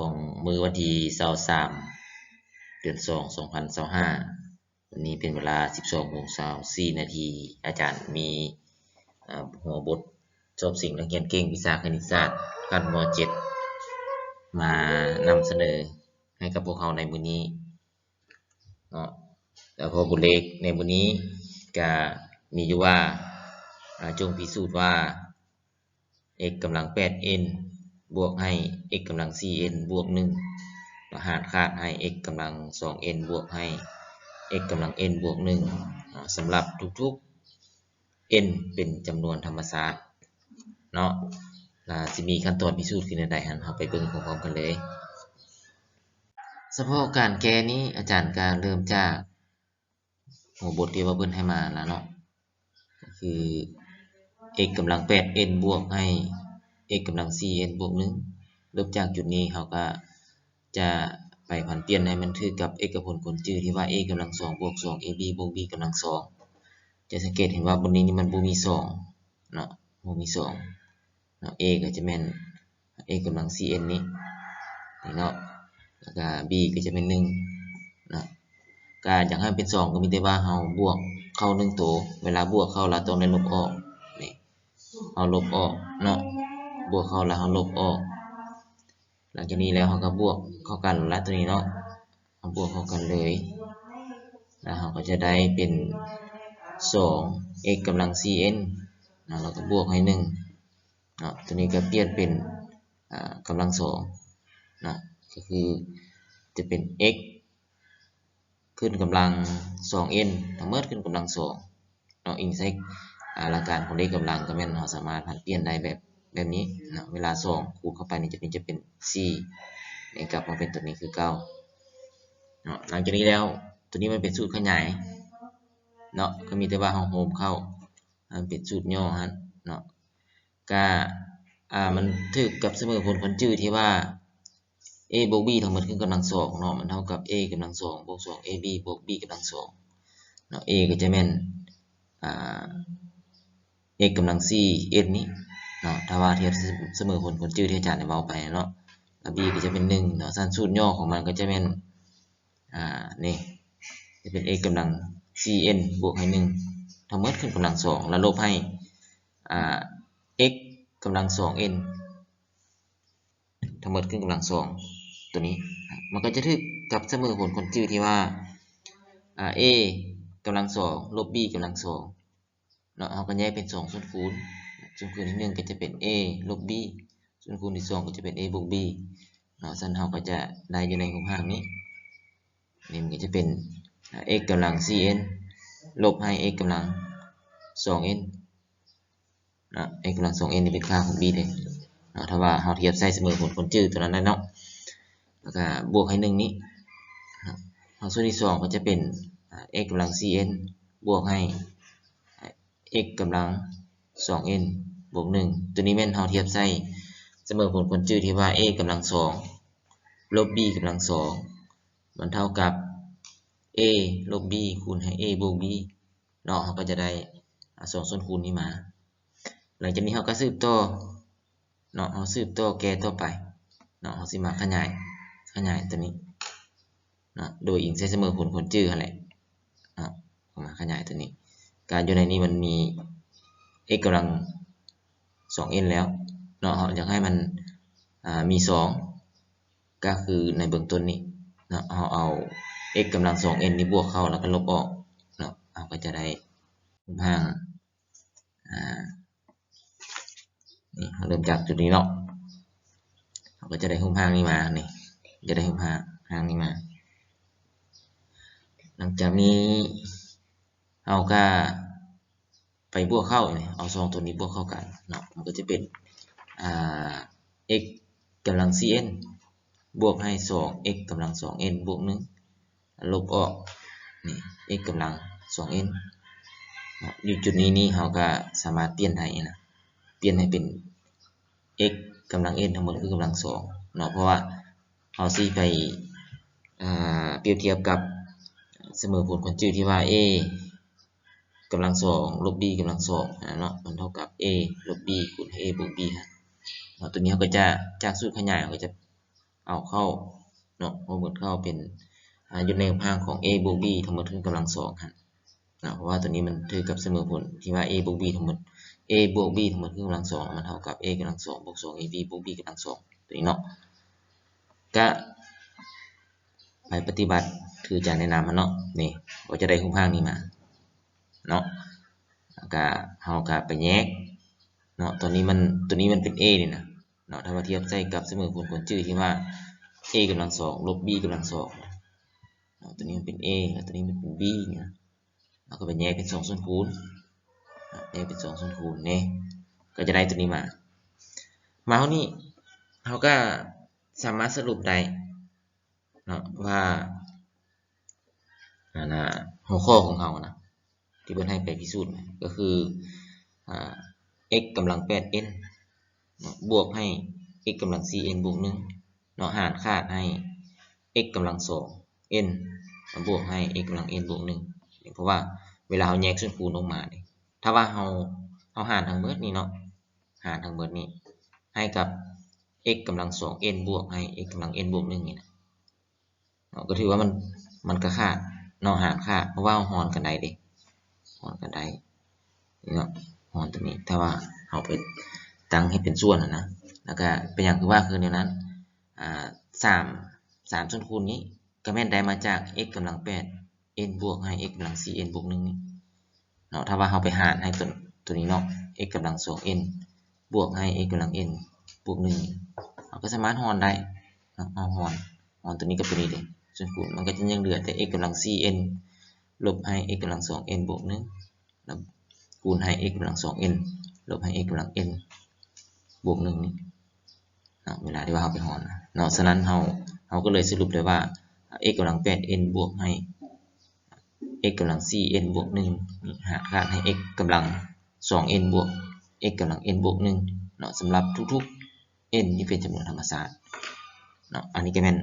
ຂອງມື້ວັນທີຊາວສາມ ເດືອນສອງ ສອງພັນຊາວຫ້າ ວັນນີ້ເປັນເວລາສິບສອງໂມງຊາວສີ່ນາທີ. ອາຈານມີ ເອີ່ ຫົວບົດສອບເສັງນັກຮຽນເກັ່ງວິຊາຄະນິດສາດຂັ້ນ ມໍເຈັດ ມານຳສະເໜີໃຫ້ກັບພວກເຮົາໃນມື້ນີ້ເນາະ. ແລ້ວຂໍ້ບົດເລກໃນມື້ນີ້ກະມີຢູ່ວ່າ ອາ ຈົ່ງພິສູດວ່າ x ກຳລັງແປດ n ບວກໃຫ້ x ກຳລັງສີ່ n ບວກໜຶ່ງ ແລ້ວຫານຂາດໃຫ້ x ກຳລັງສອງ n ບວກໃຫ້ x ກຳລັງ n ບວກໜຶ່ງ ເນາະ. ສຳລັບທຸກໆ n ເປັນຈຳນວນທຳມະຊາດເນາະ. ແລ້ວຊິມີຂັ້ນຕອນພິສູດຄືແນວໃດຫັ້ນ ເຮົາໄປເບິ່ງພ້ອມໆກັນເລີຍ. ສະເພາະການແກ້ນີ້ ອາຈານກະເລີ່ມຈາກ ຫົວບົດທີ່ວ່າເພິ່ນໃຫ້ມາລະເນາະ ກໍຄື x ກຳລັງແປດ n ບວກໃຫ້ x ກຳລັງສີ່ n ບວກໜຶ່ງ. ເລີ່ມຈາກຈຸດນີ້ເຮົາກໍຈະໄປຜັນປ່ຽນໃຫ້ມັນຖືກກັບເອກະຜົນຜົນຈື່ທີ່ວ່າ a ກຳລັງສອງບວກສອງ ab ບວກ b ກຳລັງສອງ. ຈະສັງເກດເຫັນວ່າບົດນີ້ນີ້ມັນບໍ່ມີສອງເນາະ ບໍ່ມີສອງ. ເນາະ a ກໍຈະແມ່ນ x ກຳລັງສີ່ n ນີ້ ນີ້ເນາະ ແລ້ວກໍ b ກໍຈະແມ່ນໜຶ່ງເນາະ. ກໍຢາກໃຫ້ເປັນສອງ ກໍມີແຕ່ວ່າເຮົາບວກເຂົ້າໜຶ່ງໂຕ ເວລາບວກເຂົ້າລະຕ້ອງໄດ້ລົບອອກ ນີ້ ເຮົາລົບອອກເນາະ ບວກເຂົ້າລະເຮົາລົບອອກ. ຫຼັງຈາກນີ້ແລ້ວເຮົາກໍບວກເຂົ້າກັນລະ ຕົວນີ້ເນາະ ເຮົາບວກເຂົ້າກັນເລີຍ ແລ້ວເຮົາກໍຈະໄດ້ເປັນ ສອງ x ກຳລັງສີ່ n ເນາະ ແລ້ວກໍບວກໃຫ້ໜຶ່ງເນາະ. ຕົວນີ້ກໍປ່ຽນເປັນ ອາ ກຳລັງສອງເນາະ ກໍຄືຈະເປັນ x ຂຶ້ນກຳລັງສອງ n ທັງໝົດຂຶ້ນກຳລັງສອງເນາະ. ອີງໃສ່ ອາ ຫຼັກການຂອງເລກກຳລັງ ກໍແມ່ນເຮົາສາມາດຜັນປ່ຽນໄດ້ແບບ ແບບນີ້ເນາະ. ເວລາສອງຄູນເຂົ້າໄປນີ້ຈະເປັນ ຈະເປັນສີ່ ນີ້ກັບມາເປັນຕົວນີ້ຄືເກົ່າເນາະ. ຫຼັງຈາກນີ້ແລ້ວ ຕົວນີ້ມັນເປັນສູດຂະຫຍາຍເນາະ ກໍມີແຕ່ວ່າເຮົາໂຮມເຂົ້າ ມັນເປັນສູດຫຍໍ້ຫັ້ນເນາະ. ກະ ອາ ມັນຖືກກັບສະເໝີຜົນຄວນຈື່ທີ່ວ່າ a ບວກ b ທັງໝົດຂຶ້ນກຳລັງສອງເນາະ ມັນເທົ່າກັບ a ກຳລັງສອງບວກສອງ ab ບວກ b ກຳລັງສອງເນາະ. a ກໍຈະແມ່ນ ອາ x ກຳລັງສີ່ n ນີ້ເນາະ ຖ້າວ່າທຽບສະເໝີຜົນຄວນຈື່ທີ່ອາຈານໄດ້ເວົ້າໄປເນາະ. ແລ້ວ b ກໍຈະເປັນໜຶ່ງເນາະ. ຊັ້ນສູດຫຍໍ້ຂອງມັນກໍຈະແມ່ນ ອາ ນີ້ ຈະເປັນ x ກຳລັງສີ່ n ບວກໃຫ້ໜຶ່ງ ທັງໝົດຂຶ້ນກຳລັງສອງ ແລ້ວລົບໃຫ້ ອາ x ກຳລັງສອງ n ທັງໝົດຂຶ້ນກຳລັງສອງ ຕົວນີ້ ມັນກໍຈະຖືກກັບສະເໝີຜົນຄວນຈື່ທີ່ວ່າ ອາ a ກຳລັງສອງ ລົບ b ກຳລັງສອງເນາະ. ເຮົາກໍແຍກເປັນສອງສ່ວນຄູນ ສ່ວນຄູນທີໜຶ່ງກໍຈະເປັນ a ລົບ b ສ່ວນຄູນທີສອງກໍຈະເປັນ a ບວກ b ເນາະ. ຊັ້ນເຮົາກໍຈະໄດ້ຢູ່ໃນຮູບຮ່າງນີ້ ນີ້ມັນກໍຈະເປັນ x ກຳລັງສີ່ n ລົບໃຫ້ x ກຳລັງສອງ n ເນາະ x ກຳລັງສອງ n ນີ້ເປັນຄ່າຂອງ b ເດ້ເນາະ ຖ້າວ່າເຮົາທຽບໃສ່ສະເໝີຜົນຄວນຈື່ຕົວນັ້ນໄດ້ເນາະ ແລ້ວກໍບວກໃຫ້ໜຶ່ງນີ້ເນາະ. ສ່ວນທີສອງກໍຈະເປັນ x ກຳລັງສີ່ n ບວກໃຫ້ x ກຳລັງສອງ n ບວກໜຶ່ງ ຕົວນີ້ແມ່ນເຮົາທຽບໃສ່ສະເໝີຜົນຄວນຈື່ທີ່ວ່າ a ກຳລັງສອງລົບ b ກຳລັງສອງ ມັນເທົ່າກັບ a ລົບ b ຄູນໃຫ້ a ບວກ b ເນາະ. ເຮົາກໍຈະໄດ້ ອາ ສອງສ່ວນຄູນນີ້ມາ. ຫຼັງຈາກນີ້ເຮົາກໍສືບຕໍ່ເນາະ ເຮົາສືບຕໍ່ແກ້ຕໍ່ໄປເນາະ. ເຮົາຊິມາຂະຫຍາຍ ຂະຫຍາຍຕົວນີ້ເນາະ ໂດຍອີງໃສ່ສະເໝີຜົນຄວນຈື່ຫັ້ນແຫຼະເນາະ. ເຮົາມາຂະຫຍາຍຕົວນີ້ ການຢູ່ໃນນີ້ມັນມີ x ກຳລັງສອງ n ແລ້ວເນາະ ເຮົາຢາກໃຫ້ມັນ ອາ ມີສອງ ກໍຄືໃນເບື້ອງຕົ້ນນີ້ເນາະ ເຮົາເອົາ x ກຳລັງສອງ n ນີ້ບວກເຂົ້າ ແລ້ວກໍລົບອອກເນາະ ເຮົາກໍຈະໄດ້ຮູບຮ່າງ ອາ ນີ້ ເຮົາເລີ່ມຈາກຈຸດນີ້ເນາະ ເຮົາກໍຈະໄດ້ຮູບຮ່າງນີ້ມາ ນີ້ ຈະໄດ້ຮູບຮ່າງ ຮ່າງນີ້ມາ. ຫຼັງຈາກນີ້ເຮົາກໍ ໄປບວກເຂົ້າ ເອົາສອງຕົວນີ້ບວກເຂົ້າກັນເນາະ ມັນກໍຈະເປັນ ອາ x ກຳລັງສີ່ n ບວກໃຫ້ສອງ x ກຳລັງສອງ n ບວກໜຶ່ງ ລົບອອກ ນີ້ x ກຳລັງສອງ n ເນາະ. ຢູ່ຈຸດນີ້ນີ້ເຮົາກໍສາມາດປ່ຽນໄດ້ນະ ປ່ຽນໃຫ້ເປັນ x ກຳລັງ n ທັງໝົດຄືກຳລັງສອງເນາະ ເພາະວ່າເຮົາຊິໄປ ອາ ປຽບທຽບກັບສະເໝີຜົນຄວນຈື່ທີ່ວ່າ a ກຳລັງສອງ ລົບ b ກຳລັງສອງຫັ້ນເນາະ ມັນເທົ່າກັບ a ລົບ b ຄູນໃຫ້ a ບວກ b ຫັ້ນເນາະ. ຕົວນີ້ເຮົາກໍຈະ ຈາກສູດຂະຫຍາຍ ເຮົາກໍຈະ ເອົາເຂົ້າເນາະ ເອົາໝົດເຂົ້າເປັນ ອາ ຢູ່ໃນຮູບຮ່າງຂອງ a ບວກ b ທັງໝົດຄືກຳລັງສອງຫັ້ນເນາະ ເພາະວ່າຕົວນີ້ມັນຖືກກັບສະເໝີຜົນທີ່ວ່າ a ບວກ b ທັງໝົດ a ບວກ b ທັງໝົດຄືກຳລັງສອງ ມັນເທົ່າກັບ a ກຳລັງສອງບວກສອງ a b ບວກ b ກຳລັງສອງ ຕົວນີ້ເນາະ ກະໄປປະຕິບັດຄືອາຈານແນະນຳຫັ້ນເນາະ ນີ້ກໍຈະໄດ້ຮູບຮ່າງນີ້ມາເນາະ ແລ້ວກະເຮົາກະໄປແຍກເນາະ ຕົວນີ້ມັນ ຕົວນີ້ມັນເປັນ a ນີ້ນະ ເນາະ ຖ້າວ່າທຽບໃສ່ກັບສະເໝີຜົນກວນຈື່ທີ່ວ່າ a ກຳລັງສອງລົບ b ກຳລັງສອງເນາະ ຕົວນີ້ມັນເປັນ a ແລ້ວຕົວນີ້ມັນເປັນ b ນີ້ນະ ເຮົາກໍໄປແຍກເປັນສອງສ່ວນຄູນເນາະ ແຍກເປັນສອງສ່ວນຄູນນີ້ ກໍຈະໄດ້ຕົວນີ້ມາ ມາເທົ່ານີ້ ເຮົາກໍສາມາດສະຫຼຸບໄດ້ເນາະ ວ່າ ອັນນ່າ ຫົວຂໍ້ຂອງເຮົານະ ທີ່ເພິ່ນໃຫ້ໄປພິສູດນະ ກໍຄື ອາ x ກຳລັງແປດ n ເນາະ ບວກໃຫ້ x ກຳລັງສີ່ n ບວກໜຶ່ງເນາະ ຫານຂາດໃຫ້ x ກຳລັງສອງ n ມາບວກໃຫ້ x ກຳລັງ n ບວກໜຶ່ງ ເພາະວ່າເວລາເຮົາແຍກສ່ວນຄູນອອກມາເດ້ ຖ້າວ່າເຮົາ ເຮົາຫານທັງໝົດນີ້ເນາະ ຫານທັງໝົດນີ້ ໃຫ້ກັບ x ກຳລັງສອງ n ບວກໃຫ້ x ກຳລັງ n ບວກໜຶ່ງນີ້ນະ ເນາະ ກໍຖືວ່າມັນ ມັນກໍຂາດເນາະ ຫານຂາດ ເພາະວ່າເຮົາຫອນກັນໄດ້ເດ້ ຫອນກັນໄດ້ເນາະ ຫອນຕົວນີ້ ຖ້າວ່າເຮົາໄປຕັ້ງໃຫ້ເປັນສ່ວນຫັ້ນນະ ແລ້ວກໍເປັນຫຍັງຄືວ່າຄືແນວນັ້ນ ອາ ສາມ ສາມສ່ວນຄູນນີ້ ກໍແມ່ນໄດ້ມາຈາກ x ກຳລັງແປດ n ບວກໃຫ້ x ກຳລັງສີ່ n ບວກໜຶ່ງນີ້ເນາະ ຖ້າວ່າເຮົາໄປຫານໃຫ້ຕົວ ຕົວນີ້ເນາະ x ກຳລັງສອງ n ບວກໃຫ້ x ກຳລັງ n ບວກໜຶ່ງ ເຮົາກໍສາມາດຫອນໄດ້ເນາະ ເຮົາຫອນ ຫອນຕົວນີ້ກັບຕົວນີ້ເດ້ ສ່ວນຄູນ ມັນກໍຈະຍັງເຫຼືອແຕ່ x ກຳລັງສີ່ n ລົບໃຫ້ x ກຳລັງສອງ n ບວກໜຶ່ງ ແລ້ວຄູນໃຫ້ x ກຳລັງສອງ n ລົບໃຫ້ x ກຳລັງ n ບວກໜຶ່ງນີ້ເນາະ ເວລາທີ່ວ່າເຮົາໄປຫອນເນາະ ສະນັ້ນເຮົາ ເຮົາກໍເລີຍສະຫຼຸບໄດ້ວ່າ x ກຳລັງແປດ n ບວກໃຫ້ x ກຳລັງສີ່ n ບວກໜຶ່ງ ນີ້ຫານຂາດໃຫ້ x ກຳລັງສອງ n ບວກ x ກຳລັງ n ບວກໜຶ່ງເນາະ ສຳລັບທຸກໆ n ທີ່ເປັນຈຳນວນທຳມະຊາດເນາະ ອັນນີ້ກໍແມ່ນ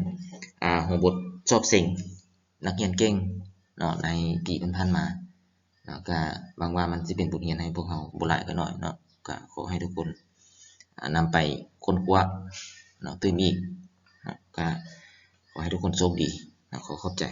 ອາ ຫົວບົດສອບເສັງ ນັກຮຽນເກັ່ງເນາະ ໃນປີຜ່ານໆມາເນາະ ກະຫວັງວ່າມັນຊິເປັນບົດຮຽນໃຫ້ພວກເຮົາບໍ່ຫຼາຍກໍໜ້ອຍເນາະ ກະຂໍໃຫ້ທຸກຄົນ ອາ ນຳໄປຄົ້ນຄວ້າເນາະ ຕື່ມອີກເນາະ ກະຂໍໃຫ້ທຸກຄົນໂຊກດີເນາະ ຂໍຂອບໃຈ.